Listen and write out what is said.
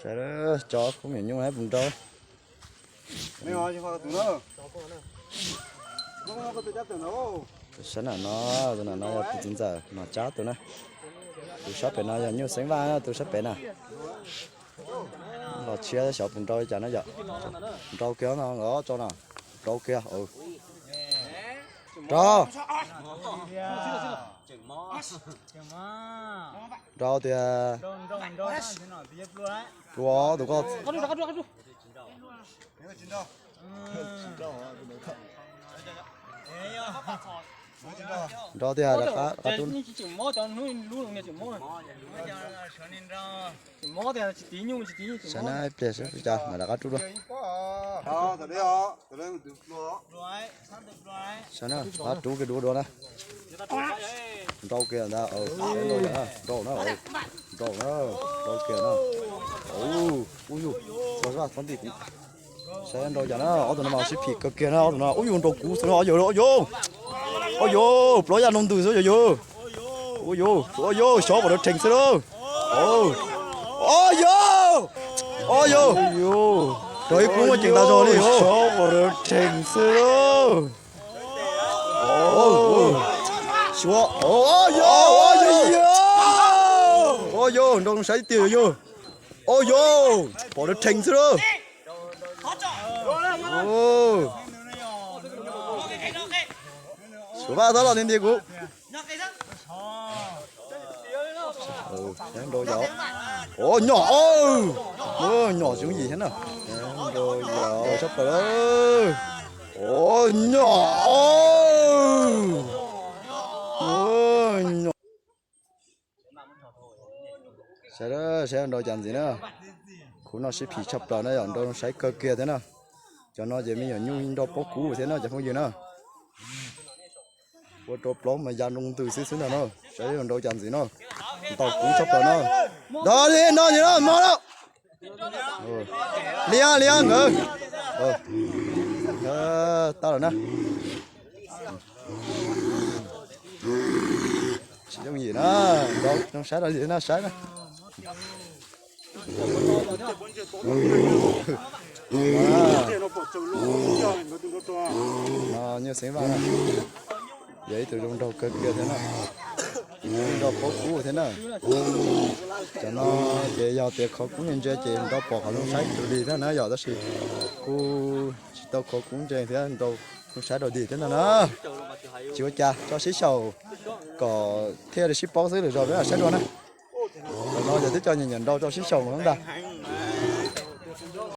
Tso khub me nyuam nyuj na puas nrau. Sab nam no, tus nam no yog tus txiv ntxawm Nom Tsab tus na. Tus sab pem no yog nyuj Xeeb Vaj na, tus sab pem na. Los tshiab xyov puas nrau li cas na yom. Nrau kiag no, nkawd tso no. Nrau kiag. Nrau. Nrau tiag. Plua tus ko. Nrau tiag, rov qab rub. Saib na, ib pliag seb puas cas mam rov qab rub dua. Saib na, rov qab rub kiag dua dua na. Nrau kiag ntag, nrau na, nrau na, nrau na, nrau kiag na. Ub yug, txhob nti kuv. Saib nrau cas na, ob tug no mas sib phim kawg kiag na, ob tug no, ub yug, nrau kuv xwb no, ob yug, ob yug. Ob yug, plaub yaj nrau ntws xwb yog yug. Ub yug, ob yug, xyov pom dawv rhees xwb lauj. Ob yug, ob yug, rau ib kub muaj ceem tas zog li, xyov pom dawv rhees xwb lauj. Xyov, ob yug, ob yug, nrau saib tiag yog yug. Ob yug, pom dawv rhees xwb lauj. Suav Vaj tab los nti nti kuv. Nrau yau. Ua nyom, nyom zoo yim thiab na. Nrau yau sab plaws. Ua nyom, nyom. Saib, saib nrau cas ntxiv na. Khub no sib phim tshaj plaws na yom, nrau saib kawg kiag thiab na. Cov no ces me nyuam nyuj nrau pob kub thiab no cov phooj ywg na. Ua rau plaub mas ya nroo ntws xwb xwb ntag no. Saib nrau cas ntxiv no. Ntaus kub tshaj plaws no. Nrau li no ces no mog lawm. Liab liab nkawd. Tau lawm na. Tsis yooj yim na, nrau zoo saib rau yim na saib na. No nyuj Xeev Vaj na, yog ib tug zoo nraug kawg kiag thiab na, nrau pob kub thiab na. Cov no ces yog tias khov kub ntse ntse ces nrau pom qhov zoo saib rau dig thiab na yom, tab sis kuj tsis tau khov kub ntse thiab, nrau zoo saib rau dig thiab ntag na. Tsis ua cas, tso sib xyaum kom thiaj li sib paub xwb lwm zaus peb mam saib dua na. Tam no yog twb cov nyiam nyiam nrau tso sib xyaum ntag.